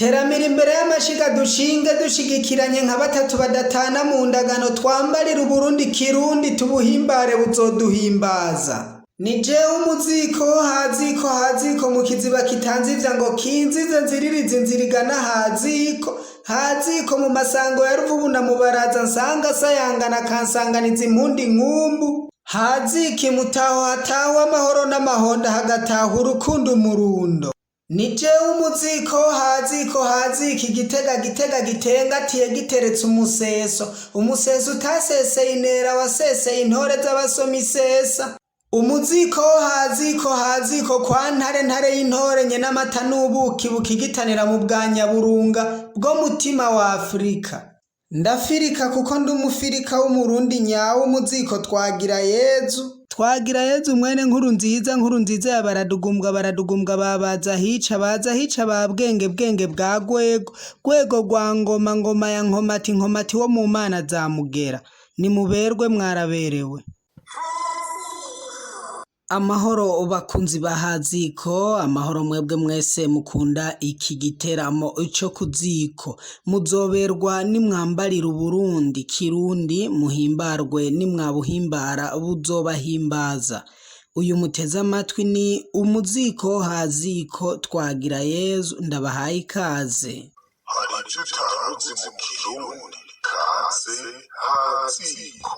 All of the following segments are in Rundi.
Teramira imbere y'amashiga dushinge dushigikiranye nka batatu badatana mu ndagano, twambarire Uburundi kirundi, tubuhimbare buzoduhimbaza. Ni jewe umuziko haziko haziko mu kiziba kitanzivya ngo kinzize nziririze inzira igana haziko haziko mu masango ya Ruvubu na Mubaraza, nsanga asayangana akansanganiza impundi nkumbu. Haziko imutaho hatahwa amahoro n'amahonda, hagataha urukundo umurundo. Ni jewe umuziko haziko haziko igitega gitega gitengatiye giteretse umuseso, umuseso utaseseye intera waseseye intore z'abasoma isesa. Umuziko haziko haziko kwa ntare ntare y'intore nye n'amata n'ubuki bukigitanira mu bwa nyaburunga bwo mutima wa Afurika. Ndafirika kuko ndi umufirika w'Umurundi nyawe, umuziko twagira Yezu. Twagira Yezu mwene nkuru nziza, nkuru nziza ya baradugumbwa, baradugumbwa babaza hica, baza hica ba bwenge, bwenge bwa Gwego, Gwego rwa ngoma, ngoma ya Nkomati, Nkomati wo mu mana za Mugera. Nimuberwe mwaraberewe. Amahoro bakunzi ba Haziko, amahoro mwebwe mwese mukunda iki giteramo co ku ziko. Muzoberwa nimwambarira Uburundi kirundi, muhimbarwe nimwabuhimbara buzobahimbaza. Uyu muteze amatwi ni umuziko Haziko twagira Yezu, ndabahaye ikaze. Hari ivyo utaruzi mu Kirundi, kaze Haziko.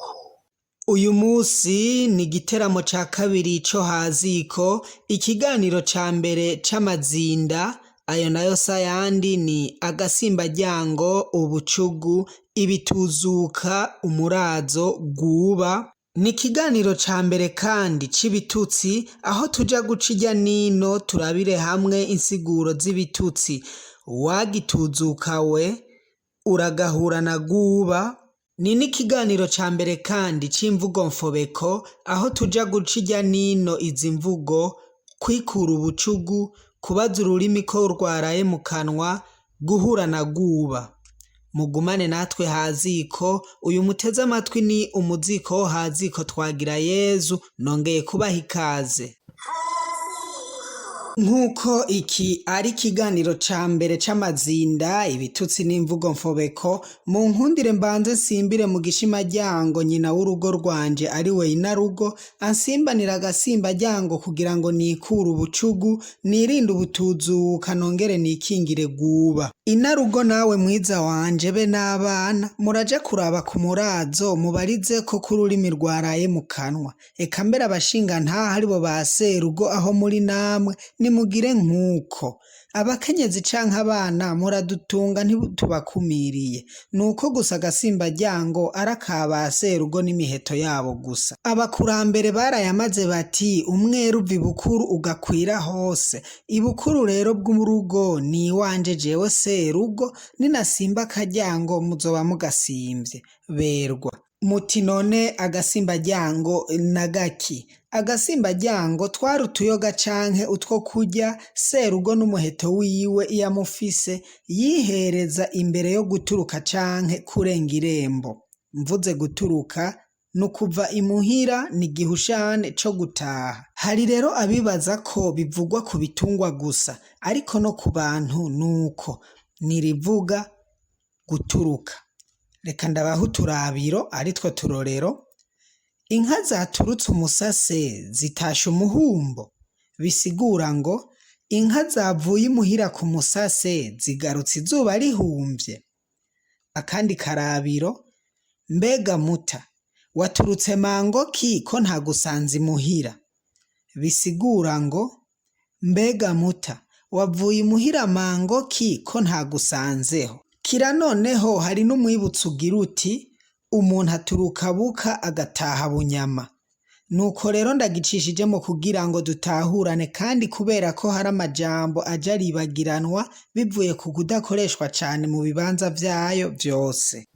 Uyu musi ni igiteramo ca kabiri co Haziko, ikiganiro ca mbere c'amazinda, ayo nayo s'ayandi ni agasimbaryango, ubucugu, ibituzuka, umurazo, guba. Ni ikiganiro ca mbere kandi c'ibitutsi, aho tuja guca irya nino turabire hamwe insiguro z'ibitutsi. Wagituzuka we uragahura na guba. Ni n'ikiganiro ca mbere kandi c'imvugo mfobeko, aho tuja guca irya nino izi mvugo: kwikura ubucugu, kubaza ururimi ko rwaraye mu kanwa, guhura na guba. Mugumane natwe Haziko, uyu muteze amatwi ni umuziko wo Haziko twagira Yezu, nongeye kubaha ikaze. Nk'uko iki ari ikiganiro ca mbere c'amazinda, ibitutsi n'imvugo mfobeko, mu nkundire mbanze nsimbire mu gishimaryango nyina w'urugo rwanje ari we inarugo, ansimbanira agasimbaryango kugira ngo nikure ubucugu, nirinde ubutuzuka, nongere nikingire guba. Inarugo nawe mwiza wanje be n'abana, muraja kuraba ku murazo mubarize ko kururimi rwaraye mu kanwa. Eka mbere abashingantahe aribo ba serugo aho muri namwe nimugire nk'uko. Abakenyezi canke abana muradutunga ntitubakumiriye. Nuko gusa agasimbaryango ari aka ba serugo n'imiheto yabo gusa. Abakurambere barayamaze bati umwera uva ibukuru ugakwira hose. Ibukuru rero bw'urugo ni iwanje jewe serugo, ninasimba akaryango muzoba mugasimvye. Berwa. Muti none agasimbaryango nagaki? Agasimbaryango twari utuyoga canke utwo kurya serugo n'umuheto wiwe iyo amufise yihereza imbere yo guturuka canke kurenga irembo. Mvuze guturuka ni ukuva imuhira, ni igihushane co gutaha. Hari rero abibaza ko bivugwa ku bitungwa gusa, ariko no ku bantu nuko. Nirivuga guturuka. Reka ndabahe uturabiro aritwo turorero. Inka zaturutse umusase zitashe umuhumbo, bisigura ngo inka zavuye imuhira ku musase zigarutse izuba rihumvye. Akandi karabiro, mbega muta waturutse mangoki ko ntagusanze imuhira? Bisigura ngo mbega muta wavuye imuhira mangoki ko ntagusanzeho? Kira noneho hari n'umwibutso ugira uti umuntu aturuka buka agataha bunyama. Nuko rero ndagicishijemo kugira ngo dutahurane, kandi kubera ko hari amajambo aja aribagiranwa bivuye ku kudakoreshwa cane mu bibanza vyayo vyose.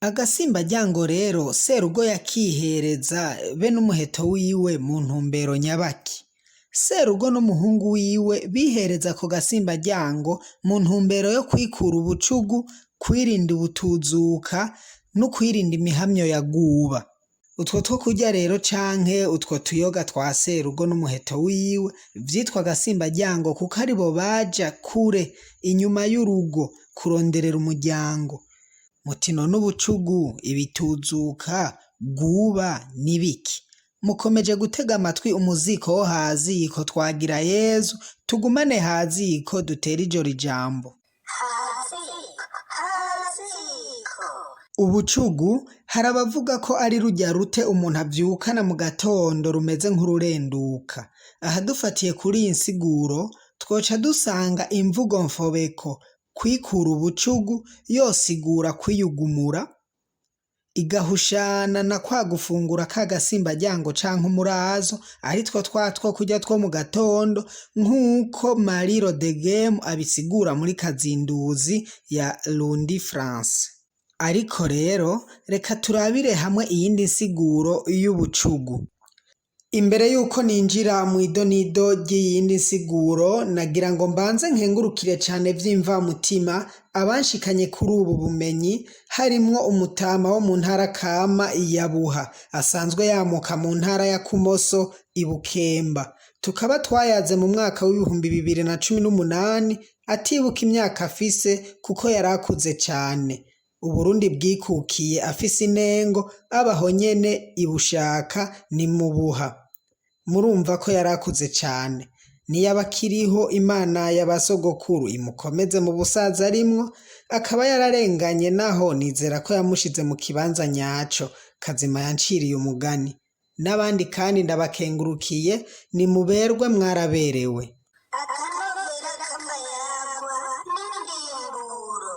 Agasimbaryango rero serugo yakihereza be n'umuheto wiwe mu ntumbero nyabaki? Serugo n'umuhungu wiwe bihereza ako gasimbaryango mu ntumbero yo kwikura ubucugu, kwirinda ubutuzuka no kwirinda imihamyo ya guba. Utwo two kurya rero canke utwo tuyoga twa serugo n'umuheto wiwe vyitwa agasimbaryango kuko aribo baja kure inyuma y'urugo kuronderera umuryango. Muti none ubucugu, ibituzuka, bwuba n'ibiki? Mukomeje gutega amatwi umuziko wo haziko twagira Yezu, tugumane haziko dutere ijoro ijambo. Ubucugu hari abavuga ko ari rurya rute umuntu avyukana mu gatondo rumeze nk'ururenduka. Aha dufatiye kuri iyi nsiguro twoca dusanga imvugo mfobeko kwikura ubucugu yosigura kwiyugumura, igahushana na kwa gufungura ka gasimbaryango canke umurazo aritwo twa two kurya two mu gatondo nk'uko Marie Rodegem abisigura muri Kazinduzi ya Lundi France. Ariko rero reka turabire hamwe iyindi nsiguro y'ubucugu. Imbere y'uko ninjira mw'idonido ry'iyindi nsiguro nagira ngo mbanze nkengurukire cane vy'imvamutima abanshikanye kuri ubu bumenyi harimwo umutama wo mu ntara kama ya Buha asanzwe yamuka mu ntara ya Kumoso i Bukemba. Tukaba twayaze mu mwaka w'2018 atibuka imyaka afise kuko yari akuze cane. Uburundi bwikukiye afise inengo abaho nyene i Bushaka ni mu Buha. Murumva ko yari akuze cane. Niyaba akiriho Imana ya ba sogokuru imukomeze mu busaza arimwo, akaba yararenganye naho nizera ko yamushize mu kibanza nyaco. Kazima yanciriye umugani. N'abandi kandi ndabakengurukiye, nimuberwe mwaraberewe. Akanovera k'amayagwa n'indimburo.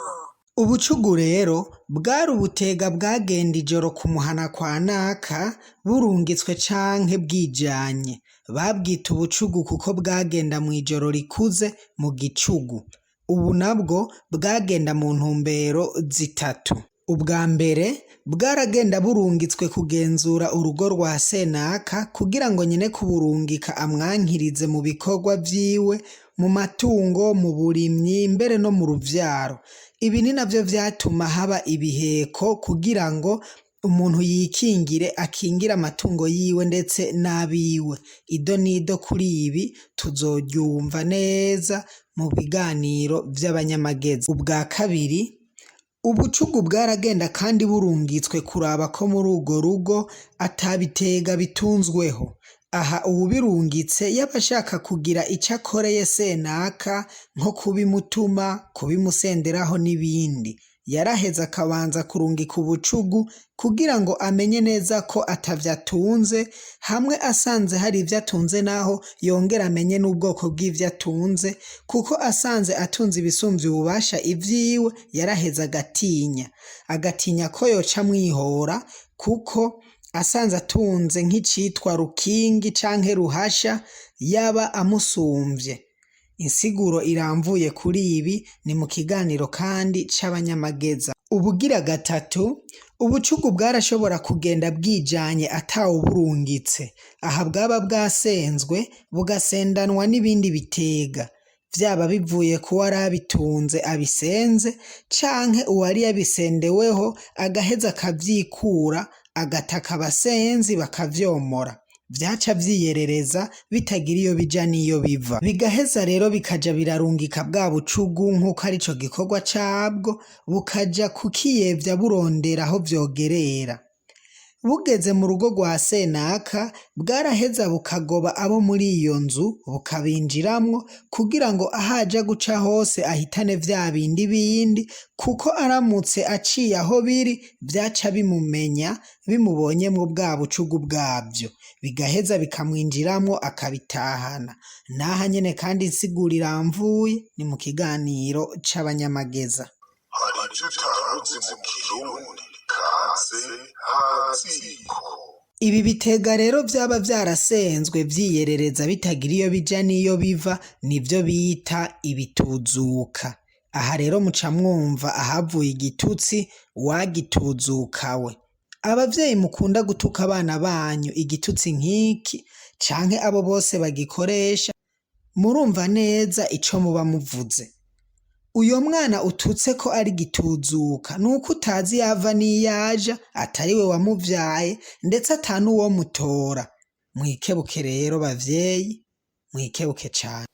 Ubucugu rero bwari ubutega bwagenda ijoro ku muhana kwa naka burungitswe canke bwijanye. Babwita ubucugu kuko bwagenda mw'ijoro rikuze mu gicugu. Ubu nabwo bwagenda mu ntumbero zitatu. Ubwa mbere bwaragenda burungitswe kugenzura urugo rwa senaka kugira ngo nyene kuburungika amwankirize mu bikorwa vyiwe, mu matungo, mu burimyi, mbere no mu ruvyaro. Ibi ni navyo vyatuma haba ibiheko kugira ngo umuntu yikingire akingire amatungo yiwe ndetse n'abiwe. Ido n'ido kuri ibi tuzoryumva neza mu biganiro vy'abanyamagezi. Ubwa kabiri, ubucugu bwaragenda kandi burungitswe kuraba ko muri urwo rugo ata bitega bitunzweho. Aha uwubirungitse yaba ashaka kugira ico akoreye senaka nko kubimutuma, kubimusenderaho n'ibindi. Yaraheza akabanza kurungika ubucugu kugira ngo amenye neza ko atavyo atunze, hamwe asanze hari ivyo atunze naho yongere amenye n'ubwoko bw'ivyo atunze, kuko asanze atunze ibisumvye ububasha ivyiwe yaraheza agatinya. Agatinya ko yoca amwihora kuko asanze atunze nk'icitwa rukingi canke ruhasha yaba amusumvye. Insiguro iramvuye kuri ibi ni mu kiganiro kandi c'abanyamageza. Ubugira gatatu, ubucugu bwarashobora kugenda bwijanye atawuburungitse. Aha bwaba bwasenzwe bugasendanwa n'ibindi bitega. Vyaba bivuye kuwari abitunze abisenze canke uwari yabisendeweho agaheza akavyikura agataka abasenzi bakavyomora. Vyaca vyiyerereza bitagira iyo bija n'iyo biva. Bigaheza rero bikaja birarungika bwa bucugu nk'uko arico gikorwa cabwo, bukaja kukiyevya burondera aho vyogerera. Bugeze mu rugo rwa senaka bwaraheza bukagoba abo muri iyo nzu bukabinjiramwo kugira ngo ahaja guca hose ahitane vya bindi bindi kuko aramutse aciye aho biri vyaca bimumenya bimubonyemwo bwa bucugu bwavyo, bigaheza bikamwinjiramwo akabitahana. Naha nyene kandi insiguro iramvuye ni mu kiganiro c'abanyamageza. Hari ivyo utaruzi mu Kirundi kaze haziko. Ibi bitega rero vyaba vyarasenzwe vyiyerereza bitagira iyo bija n'iyo biva nivyo bita ibituzuka. Aha rero muca mwumva ahavuye igitutsi wagituzukawe. Abavyeyi mukunda gutuka abana banyu igitutsi nk'iki canke abo bose bagikoresha, murumva neza ico muba muvuze. Uyo mwana ututse ko ari gituzuka nuko utazi yava n'iyaja, atari we wamuvyaye, ndetse ata n'uwomutora. Mwikebuke rero bavyeyi, mwikebuke cane.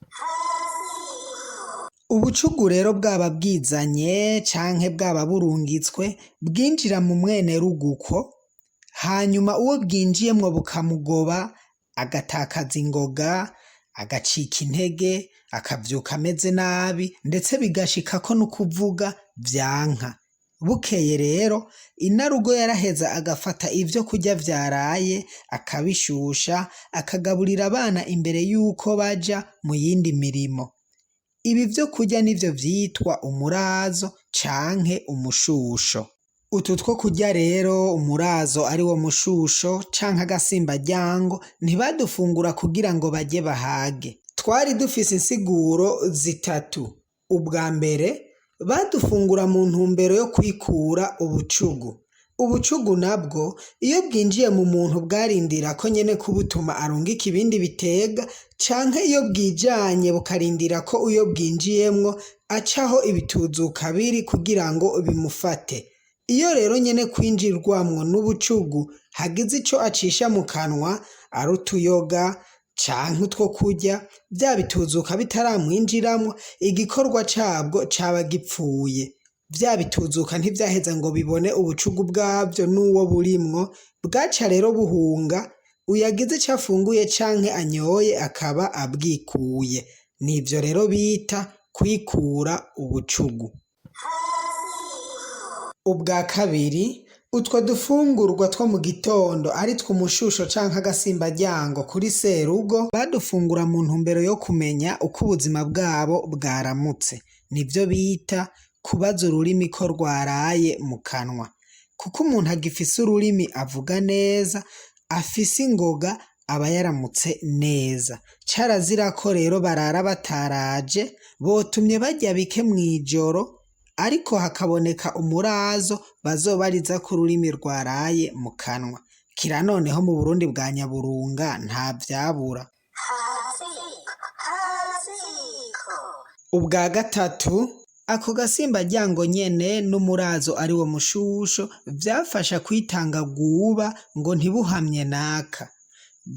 Ubucugu rero bwaba bwizanye canke bwaba burungitswe, bwinjira mu mwenerugo uko, hanyuma uwo bwinjiyemwo bukamugoba, agatakaza ingoga, agacika intege, akavyuka ameze nabi, ndetse bigashikako n'ukuvuga vyanka. Bukeye rero inarugo yaraheza agafata ivyo kurya vyaraye, akabishusha, akagaburira abana imbere y'uko baja mu yindi mirimo. Ibi vyo kurya nivyo vyitwa umurazo canke umushusho. Utu two kurya rero umurazo ari wo mushusho canke agasimbaryango ntibadufungura kugira ngo barye bahage. Twari dufise insiguro zitatu. Ubwa mbere badufungura mu ntumbero yo kwikura ubucugu. Ubucugu nabwo iyo bwinjiye mu muntu bwarindira ko nyene kubutuma arungika ibindi bitega canke iyo bwijanye bukarindira ko iyo bwinjiyemwo acaho ibituzuka biri kugira ngo bimufate. Iyo rero nyene kwinjirwamwo n'ubucugu hagize ico acisha mu kanwa ari utuyoga canke utwo kurya, vya bituzuka bitaramwinjiramwo igikorwa cabwo caba gipfuye. Vya bituzuka ntivyaheza ngo bibone ubucugu bwavyo n'uwo burimwo, bwaca rero buhunga, uyagize ico afunguye canke anyoye akaba abwikuye. Nivyo rero bita kwikura ubucugu. Ubwa kabiri, utwo dufungurwa two mu gitondo ari two umushusho canke agasimbaryango kuri serugo, badufungura mu ntumbero yo kumenya uko ubuzima bwabo bwaramutse. Nivyo bita kubaza ururimi ko rwaraye mu kanwa. Kuko umuntu agifise ururimi avuga neza, afise ingoga aba yaramutse neza. Carazira ko rero barara bataraje, botumye barya bike mw'ijoro, ariko hakaboneka umurazo bazobarizako ururimi rwaraye mu kanwa. Kira noneho mu Burundi bwa Nyaburunga nta vyabura. Haziko, haziko. Ubwa gatatu, ako gasimbaryango nyene n'umurazo ari wo mushusho vyafasha kwitanga bwuba ngo ntibuhamye naka.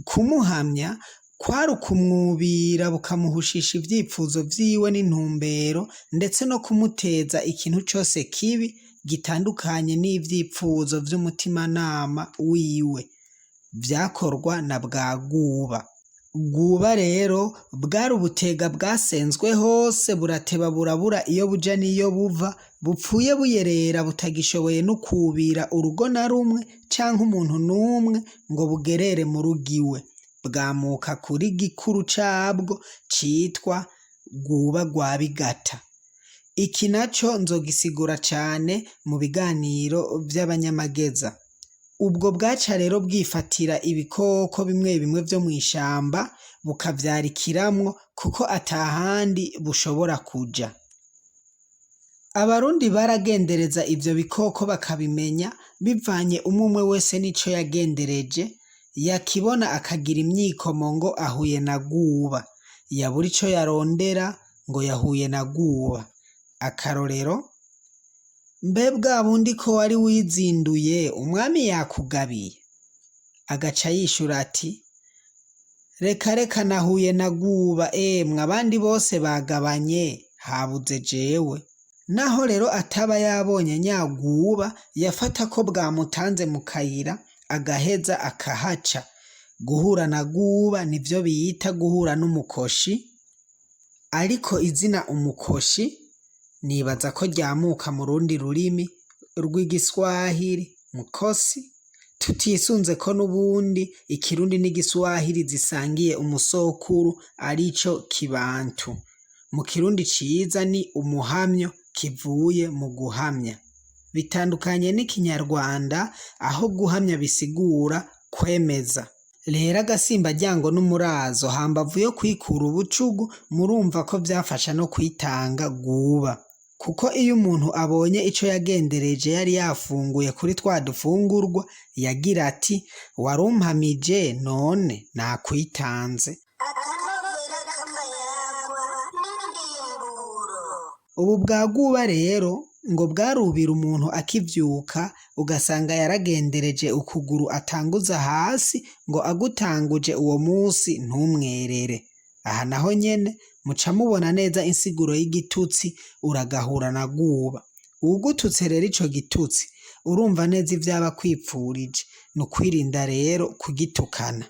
Kumuhamya kwari ukumwubira bukamuhushisha ivyipfuzo vyiwe n'intumbero, ndetse no kumuteza ikintu cose kibi gitandukanye n'ivyipfuzo vy'umutimanama wiwe. Vyakorwa na bwaguba. Bwuba rero bwari ubutega bwasenzwe hose burateba burabura iyo buja n'iyo buva, bupfuye buyerera butagishoboye no kubira urugo na rumwe canke umuntu n'umwe ngo bugerere mu rugo iwe. Bwamuka kuri gikuru cabwo citwa Rwuba rwa Bigata. Iki naco nzogisigura cane mu biganiro vy'abanyamageza. Ubwo bwaca rero bwifatira ibikoko bimwe bimwe vyo mw'ishamba bukavyarikiramwo kuko atahandi bushobora kuja. Abarundi baragendereza ivyo bikoko bakabimenya bivanye umwe umwe wese n'ico yagendereje, yakibona akagira imyikomo ngo ahuye na Rwuba, yabura ico yarondera ngo yahuye na Rwuba. Akarorero, mbe bwa bundi ko wari wizinduye umwami yakugabiye? Agaca yishura ati reka reka nahuye na Rwuba emwe abandi bose bagabanye habuze jewe. Naho rero ataba yabonye nyagwuba yafata ko bwamutanze mu kayira agaheza akahaca. Guhura na Rwuba nivyo bita guhura n'umukoshi, ariko izina umukoshi nibaza ko ryamuka mu rundi rurimi rw'igiswahili mukosi, tutisunze ko n'ubundi ikirundi n'igiswahili zisangiye umusokuru arico kibantu. Mu kirundi ciza ni umuhamyo kivuye mu guhamya. Bitandukanye n'ikinyarwanda aho guhamya bisigura kwemeza. Rero agasimbaryango n'umurazo hambavu yo kwikura ubucugu murumva ko vyafasha no kwitanga Rwuba. Kuko iyo umuntu abonye ico yagendereje yari yafunguye kuri twa dufungurwa yagira ati warumpamije none nakwitanze. Akanovera k'amayagwa n'indimburo. Ubu bwaguba rero ngo bwarubira umuntu akivyuka ugasanga yaragendereje ukuguru atanguza hasi ngo agutanguje uwo musi ntumwerere. Aha naho nyene muca mubona neza insiguro y'igitutsi uragahura na guba. Uwugututse rero ico gitutsi urumva neza ivyaba akwipfurije, ni ukwirinda rero kugitukana.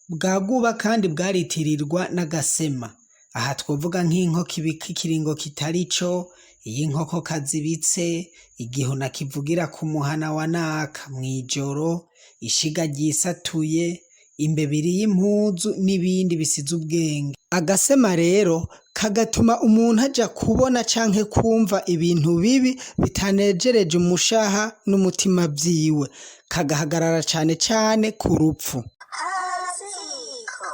Bwaguba kandi bwaritirirwa n'agasema. Aha twovuga nk'inkoko ibika ikiringo kitari co, iyo inkokokazi ibitse, igihuna kivugira ku muhana wa naka mw'ijoro, ishiga ryisatuye, imbeba iriye impuzu n'ibindi bisize ubwenge. Agasema rero kagatuma umuntu aja kubona canke kumva ibintu bibi bitanejereje umushaha n'umutima vyiwe, kagahagarara cane cane ku rupfu. Haziko.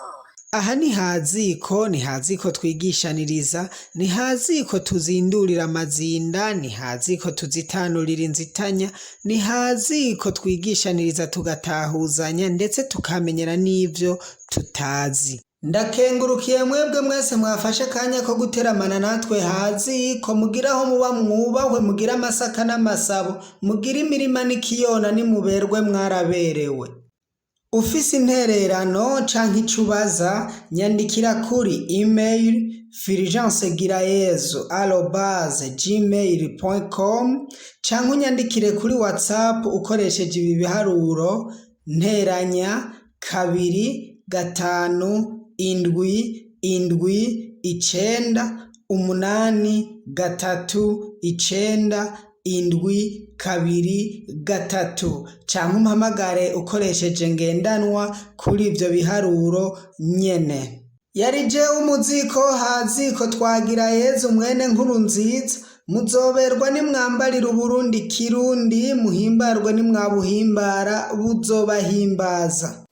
Aha ni haziko, ni haziko twigishaniriza, ni haziko tuzindurira amazinda, ni haziko tuzitanurira inzitanya, ni haziko twigishaniriza tugatahuzanya ndetse tukamenyera n'ivyo tutazi. Ndakengurukiye mwebwe mwese mwafashe akanya ko guteramana natwe haziko, mugire aho muba mwubahwe, mugire amasaka n'amasabo, mugire imirima n'ikiyona nimuberwe mwaraberewe. Ufise intererano canke ico ubaza nyandikira kuri email fulgence.girayezu@gmail.com canke unyandikire kuri whatsapp ukoresheje ibi biharuro nteranya 2 5 7 7 9 8 3 9 7 2 3 canke umpamagare ukoresheje ngendanwa kuri ivyo biharuro nyene. Yari jewe umuziko haziko twagira Yezu mwene nkuru nziza, muzoberwa nimwambarira Uburundi kirundi, muhimbarwe nimwabuhimbara buzobahimbaza.